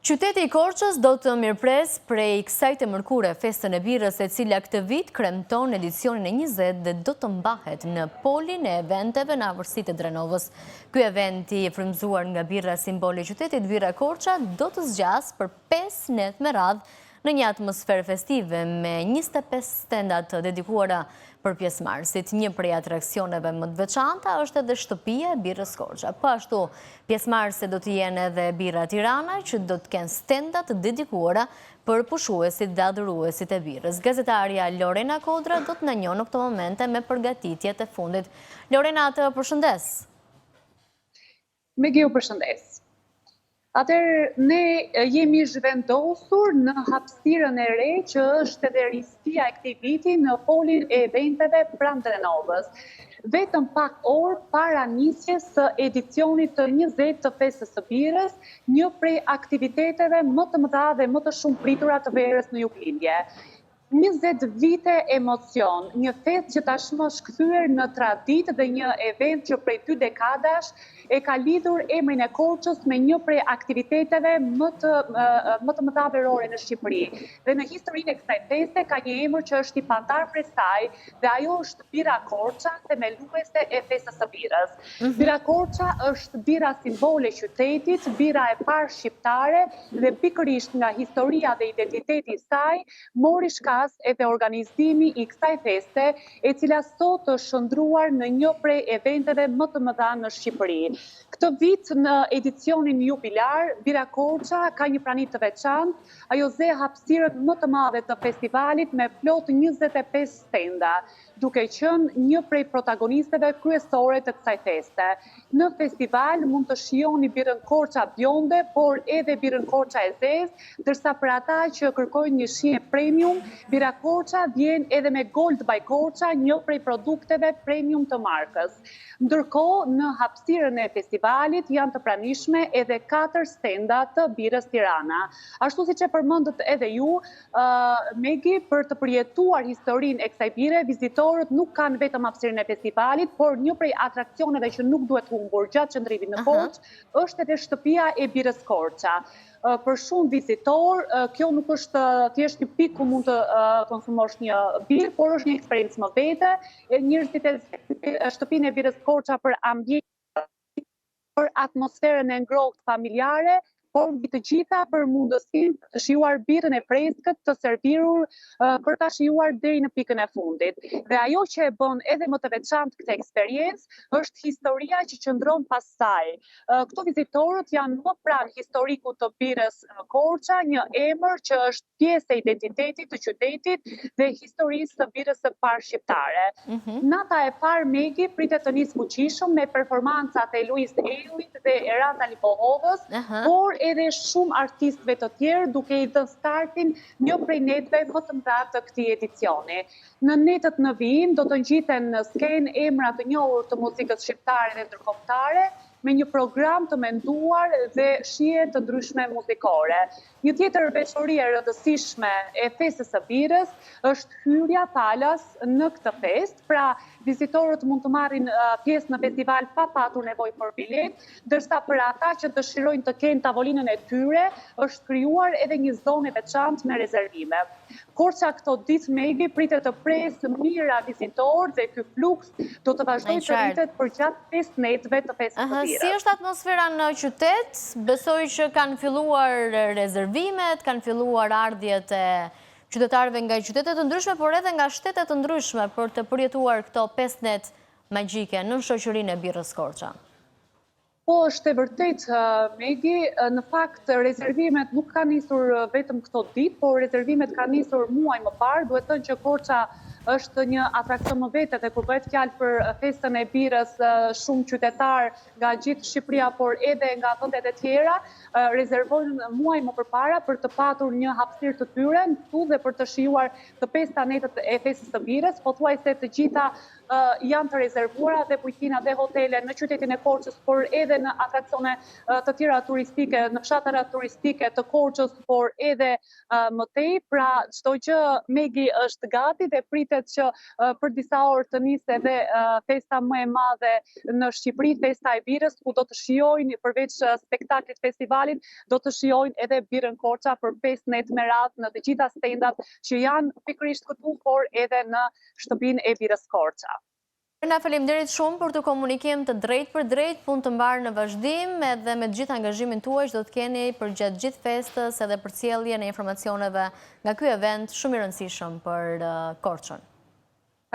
Qyteti i Korçës do të mirëpresë prej kësaj të mërkure festën e birrës e cila këtë vit kremton edicionin e 20 dhe do të mbahet në polin e eventeve në afërsi të Drenovës. Ky event i frymëzuar nga birra simbol e qytetit Birra Korça do të zgjasë për 5 net me radhë në një atmosferë festive me 25 stenda të dedikuara për pjesëmarrësit. Një prej atraksioneve më të veçanta është edhe shtëpia e birrës Korça. Po ashtu, pjesëmarrëse do të jenë edhe birra Tirana që do të kenë stenda të dedikuara për pushuesit dhe adhuruesit e birrës. Gazetarja Lorena Kodra do të na njohë në këto momente me përgatitjet e fundit. Lorena, të përshëndes. Megi ju përshëndes. Atëherë, ne jemi zhvendosur në hapësirën e re që është edhe risia e këtij viti në polin e eventeve pranë Drenovës. Vetëm pak orë para nisjes së edicionit të 20 të Festës së Birrës, një prej aktiviteteve më të mëdha dhe më të shumëpritura të verës në juglindje. 20 vite emocion, një festë që tashmë është kthyer në traditë dhe një event që prej dy dekadash e ka lidhur emrin e Korçës me një prej aktiviteteve më të më të mëdha verore në Shqipëri. Dhe në historinë e kësaj feste ka një emër që është i pandarë prej saj dhe ajo është Birra Korça, themeluese e festës së birrës. Mhm. Birra Korça është birra simbol e qytetit, birra e parë shqiptare dhe pikërisht nga historia dhe identiteti i saj mori shkas edhe organizimi i kësaj feste, e cila sot është shndërruar në një prej eventeve më të mëdha në Shqipëri. Këtë vit në edicionin jubilar, Birra Korça ka një prani të veçantë, ajo zë hapësirën më të madhe të festivalit me plot 25 stenda. duke qenë një prej protagonisteve kryesore të kësaj feste. Në festival mund të shijoni birrën Korça bjonde, por edhe birrën Korça e zezë, ndërsa për ata që kërkojnë një shije premium, birra Korça vjen edhe me Gold by Korça, një prej produkteve premium të markës. Ndërkohë, në hapësirën e festivalit janë të pranishme edhe katër stenda të birrës Tirana. Ashtu siç e përmendët edhe ju, Megi, për të përjetuar historinë e kësaj birre, vizitorët nuk kanë vetëm hapësirën e festivalit, por një prej atraksioneve që nuk duhet humbur gjatë qëndrimit në Korçë, është edhe shtëpia e birrës Korça. Për shumë vizitorë, kjo nuk është thjesht një pikë ku mund të konsumosh një birrë, por është një eksperiencë më vete. Njerëzit e shtëpinë e birrës Korça për ambient për atmosferën e ngrohtë familjare, por mbi të gjitha për mundësinë për të shijuar birrën e freskët të servirur për ta shijuar deri në pikën e fundit. Dhe ajo që e bën edhe më të veçantë këtë eksperiencë është historia që qëndron pas saj. Këto vizitorët janë më pranë historikut të birrës Korça, një emër që është pjesë e identitetit të qytetit dhe historisë së birrës së parë shqiptare. Mhm. Nata e parë Megi pritet të nisë fuqishëm me performancat e Luiz Ejllit dhe Eranda Libohovës, por edhe shumë artistëve të tjerë duke i dhënë startin një prej netëve më të mëdha të këtij edicioni. Në netët në vijim do të ngjiten në skenë emra të njohur të muzikës shqiptare dhe ndërkombëtare, me një program të menduar dhe shije të ndryshme muzikore. Një tjetër veçori e rëndësishme e festës së birrës është hyrja falas në këtë festë, pra vizitorët mund të marrin pjesë në festival pa patur nevojë për biletë, ndërsa për ata që dëshirojnë të kenë tavolinën e tyre, është krijuar edhe një zonë e veçantë me rezervime. Korça këto ditë Megi pritet të presë mijëra vizitorë dhe ky fluks do të vazhdojë të rritet përgjatë 5 netëve të festës së birrës. Si është atmosfera në qytet? Besoj që kanë filluar rezervimet, kanë filluar ardhjet e qytetarëve nga qytete të ndryshme, por edhe nga shtete të ndryshme për të përjetuar këto 5 net magjike në shoqërinë e birrës Korça. Po, është e vërtetë, Megi. Në fakt, rezervimet nuk kanë nisur vetëm këto ditë, por rezervimet kanë nisur muaj më parë. Duhet thënë që Korça është një atraksion më vete dhe kur bëhet fjalë për festën e birrës, shumë qytetarë nga gjithë Shqipëria, por edhe nga vendet e tjera, rezervojnë muaj më përpara për të patur një hapësirë të tyre këtu dhe për të shijuar të pesta netët e festës së birrës. Pothuajse të gjitha. Janë të rezervuara dhe bujtina dhe hotele në qytetin e Korçës, por edhe në atraksione të tjera turistike, në fshatrat turistike të Korçës, por edhe më tej. Pra, çdo gjë Megi është gati dhe pritet që për disa orë të nisë edhe festa më e madhe në Shqipëri, festa e birrës, ku do të shijojnë përveç spektaklit festivalit, do të shijojnë edhe birrën Korça për 5 net me radhë në të gjitha stendat që janë pikërisht këtu, por edhe në shtëpinë e birrës Korça. Erna, faleminderit shumë për këtë komunikim të drejtpërdrejtë, punë të mbarë në vazhdim edhe me të gjithë angazhimin tuaj që do të keni përgjatë gjithë festës edhe përcjelljen e informacioneve nga ky event shumë i rëndësishëm për Korçën.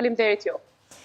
Faleminderit ju.